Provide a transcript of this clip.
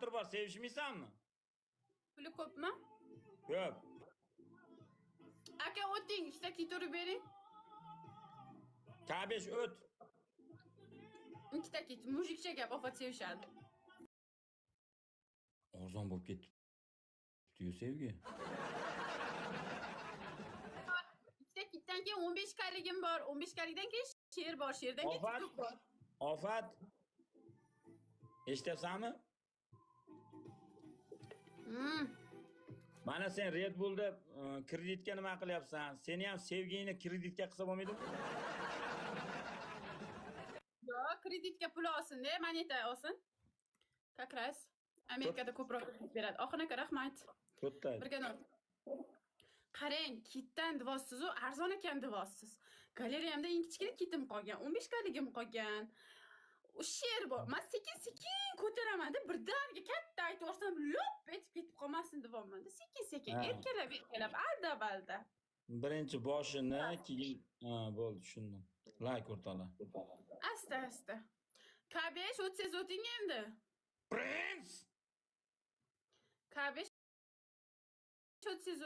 Bor, sevishmaysanmi? Puli ko'pmi? Ko'p. Aka, o'ting, ikkita kit urib bering. K5 o't. Ikkita kit. Мужик cha gap, Ofat sevishadi. Arzon bo'lib ketdi Sevgi. Ikkita kitdan keyin 15 kaligim bor. 15 kalikdan keyin she'r bor. She'rdan keyin Ofat. TikTok bor. Ofat. Eshityapsanmi? Hmm. Mana sen Red Bullda kreditga nima qilyapsan? Seni ham Sevgingni kreditga qilsa bo'lmaydimi? Yo'q, kreditga pul olsin-da, moneta olsin. Как раз Amerikada ko'proq kredit beradi. Oxin aka, rahmat. To'rtta. Birga nol. Qarang, kitdan devosiz-u, arzon ekan devosiz. Galereyamda eng kichkina kitim qolgan, 15 kaligim qolgan. U she'r bor. Men sekin-sekin ko'taraman-da, birdaniga katta aytib yuborsam, lop etib ketib qolmasin deyapman-da. Sekin-sekin, erkalab, erkalab, aldab, aldab. Birinchi boshini, keyin ha, bo'ldi, tushundim. Layk o'rtoqlar. Asta, asta. K5 o'tsangiz o'ting endi. Prince! K5 o'tsangiz.